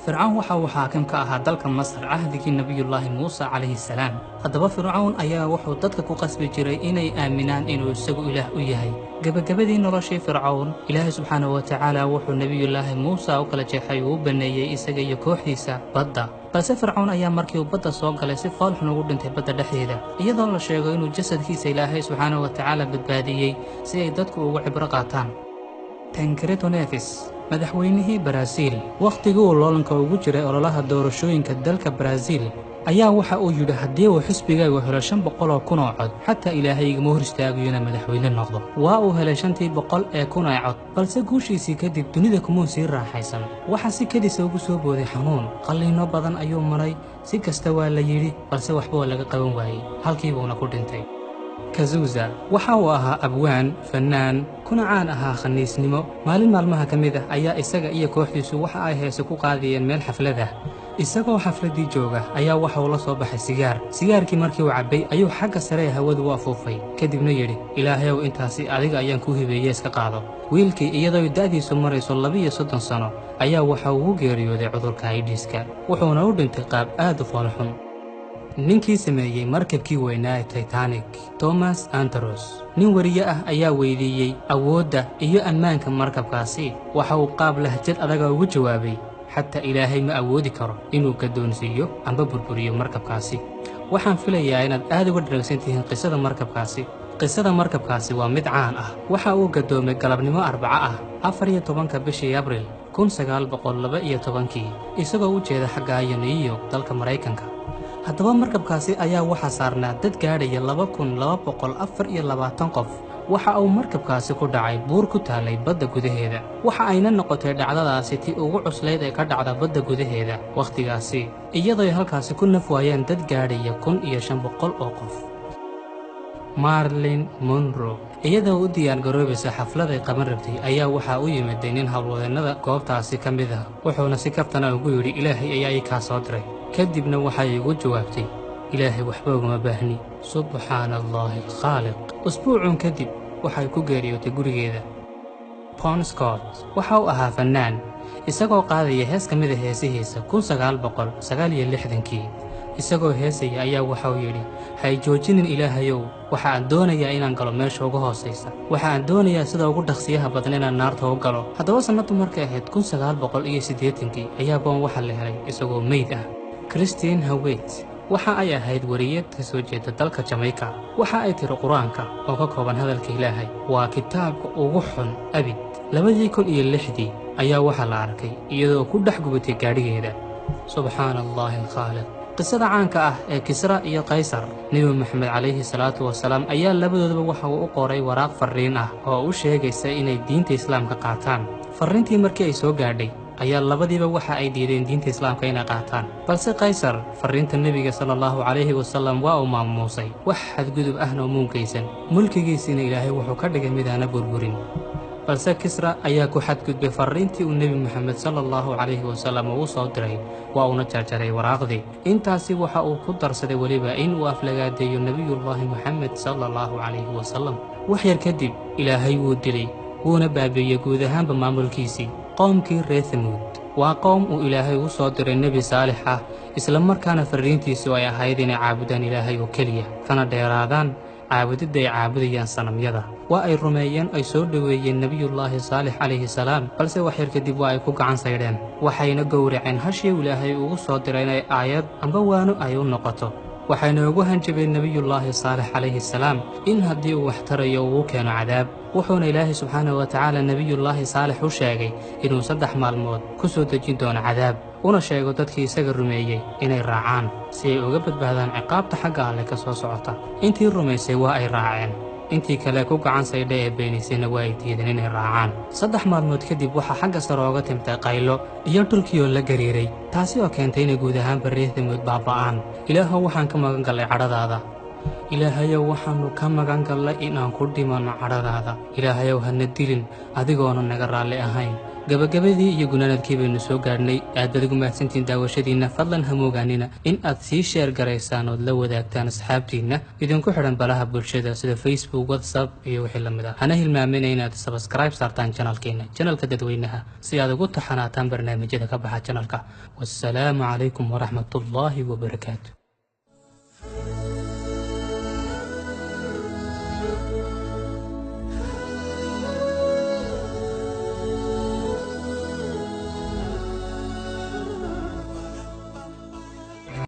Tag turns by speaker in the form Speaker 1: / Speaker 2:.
Speaker 1: Fircawn waxa uu xaakim ka ahaa dalka Masar cahdigii Nebiyullaahi Muuse calayhi salaam. Haddaba Fircawn ayaa wuxuu dadka ku qasbi jiray inay aaminaan inuu isagu ilaah u yahay. Gebagabadii noloshii Fircawn, Ilaahay subxaanahu wa tacaala wuxuu Nebiyullaahi Muuse u kala jeexay uu u banneeyey isaga iyo kooxdiisa badda. Balse Fircawn ayaa markii uu badda soo galay si foolxun ugu dhintay badda dhexdeeda, iyadoo la sheego inuu jasadkiisa Ilaahay subxaanahu wa tacaala badbaadiyey si ay dadku ugu cibro qaataan. Tancredo Neves, madaxweynihii Baraaziil, wakhtigii uu loolanka ugu jiray ololaha doorashooyinka dalka Baraaziil, ayaa waxa uu yidhi haddii uu xisbigaygu helo 500,000 oo cod, xataa Ilaahay igama hor istaagayo inaan madaxweyne noqdo. Waa uu helay 500,000 ee cod, balse guushiisii kadib dunida kumuu sii raaxaysan. Waxaa si kedisa ugu soo booday xanuun, qalliinno badan ayuu maray, si kasta waa la yidhi, balse waxba waa laga qaban waayey, halkii buuna ku dhintay. Kazuza waxa uu ahaa abwaan, fannaan, kuna caan ahaa khaniisnimo. Maalin maalmaha ka mid ah ayaa isaga iyo kooxdiisu waxa ay heese ku qaadayeen meel xaflad ah. Isagoo xafladdii jooga ayaa waxa uu la soo baxay sigaar. Sigaarkii markii uu cabbay ayuu xagga sare ee hawadu u afuufay, kadibna yidhi, Ilaahayow, intaasi adiga ayaan kuu hibeeye, iska qaado. Wiilkii iyadoo da'diisu marayso 32 sano ayaa waxa uu u geeriyooday cudurka Aidiska, wuxuuna u dhintay qaab aad u foolxun. Ninkii sameeyey markabkii weynaa ee Titanic, Thomas Andrews, nin weriye ah ayaa weydiiyey awoodda iyo ammaanka markabkaasi. Waxa uu qaab lahjad adaga ugu jawaabay, xataa Ilaahay ma awoodi karo inuu gadoonsiiyo amba burburiyo markabkaasi. Waxaan filayaa inaad aad uga dharagsan tihiin qisada markabkaasi. Qisada markabkaasi waa mid caan ah. Waxa uu gadoomay galabnimo Arbaco ah, 14-ka bishii Abril 1912-kii, isagoo u jeeda xagga iyo New York, dalka Maraykanka. Haddaba markabkaasi ayaa waxaa saarnaa dad gaadhaya 2224 qof. Waxa uu markabkaasi ku dhacay buur ku taalay badda gudaheeda, waxa ayna noqotay dhacdadaasi tii ugu cuslayd ee ka dhacda badda gudaheeda wakhtigaasi, iyadooy halkaasi ku naf waayeen dad gaadhaya 1500 oo qof. Marilyn Monroe iyadoo u diyaargaroobaysa xaflad ay qaban rabtay ayaa waxaa u yimiday nin howlwadeennada goobtaasi ka mid ah, wuxuuna si kaftana ugu yidhi, Ilaahay ayaa ii kaa soo diray. Kadibna waxay igu jawaabtay, Ilaahay waxba uguma baahni, subxaana Allaahi alkhaaliq. Usbuucun kadib waxay ku geeriyootay gurigeeda. Bon Scott waxa uu ahaa fannaan. Isagoo qaadaya hees ka mid a heesihiisa 1969-kii, isagoo heesaya ayaa waxa uu yidhi, hay joojinin Ilaahayow, waxa aan doonayaa inaan galo meesha ugu hoosaysa, waxa aan doonayaa sida ugu dhaqsiyaha badan inaan naarta u galo. Haddaba sannaddu markay ahayd 1980-kii ayaa Boon waxaa la helay isagoo meyd ah. Christine Hawet waxa ay ahayd wariyad ka soo jeeda dalka Jamaica. Waxa ay tiri, Qur-aanka oo ka kooban hadalka Ilaahay waa kitaabka ugu xun abid. 2006-dii ayaa waxaa la arkay iyadoo ku dhex gubatay gaadhigeeda. Subxaana Allaahi alkhaaliq. Qisada caanka ah ee Kisra iyo Kaysar, Nebi Moxamed calayhi salaatu wasalaam ayaa labadoodaba waxa uu u qoray waraaq farriin ah oo u sheegaysa inay diinta Islaamka qaataan. Farriintii markii ay soo gaadhay ayaa labadiiba waxa ay diideen diinta Islaamka inay qaataan. Balse Kaysar farriinta Nebiga sala Allahu calayhi wasalam waa uu maamuusay, wax xadgudub ahna umuu geysan, mulkigiisiina Ilaahay wuxuu ka dhigay mid aana burburin. Balse Kisra ayaa ku xadgudbay farriintii uu Nebi Moxamed sala Allahu calayhi wasalam uu soo diray, waa uuna jarjaray waraaqdii. Intaasi waxa uu ku darsaday weliba in uu aflagaadeeyo Nebiyullaahi Moxamed sala Allahu calayhi wasalam. Wax yar kadib Ilaahay wuu dilay, wuuna baabi'iyey guud ahaanba maamulkiisii. Qoomkii reer Thamuud waa qowm uu Ilaahay u soo diray nebi saalix ah, isla markaana farriintiisu ay ahayd inay caabudaan Ilaahay oo keliya, kana dheeraadaan caabudidda ay caabudayaan sanamyada. Waa ay rumeeyeen, ay soo dhoweeyeen Nebiyullaahi Saalix calayhi salaam, balse wax yar kadib waa ay ku gacan saydheen, waxayna gowraceen hashii Ilaahay ugu soo diray inay aayad amba waano ay u noqoto. Waxayna ugu hanjabeen Nebiyullaahi Saalix calayhi salaam in haddii uu wax tarayo uu keeno cadaab. Wuxuuna Ilaahay subxaanahu wa tacaala Nebiyullaahi Saalix u sheegay inuu 3 maalmood ku soo dejin doono cadaab, una sheego dadkii isaga rumeeyey inay raacaan si ay uga badbaadaan ciqaabta xagga Alle ka soo socota. Intii rumaysay waa ay raaceen, intii kale ku gacan saydha ee beenaysayna waa ay diideen inay raacaan. 3 maalmood kadib waxaa xagga sare ooga timtay qaylo iyo dhulkii oo la gariiray, taasi oo keentay inay guud ahaanba reer Thamuud baaba'aan. Ilaahow, waxaan ka magan gallay cadhadaada. Ilaahayow, waxaannu ka magan gallay inaan ku dhimanno cadhadaada. Ilaahayow, hana dilin adigoona naga raalli ahayn. Gabagabadii iyo gunaanadkii baynu soo gaadhnay. Aad baad ugu mahadsantihiin daawashadiinna. Fadlan ha moogaanina in aad sii share garaysaan ood la wadaagtaan asxaabtiinna idinku xidhan baraha bulshada sida Facebook, WhatsApp iyo wixii lamid ah. Hana hilmaamina inaad subscribe saartaan channelkeena, channelka dadweynaha, si aad ugu taxanaataan barnaamijyada ka baxa channelka. Wasalaamu calaykum waraxmatullaahi wabarakaatu.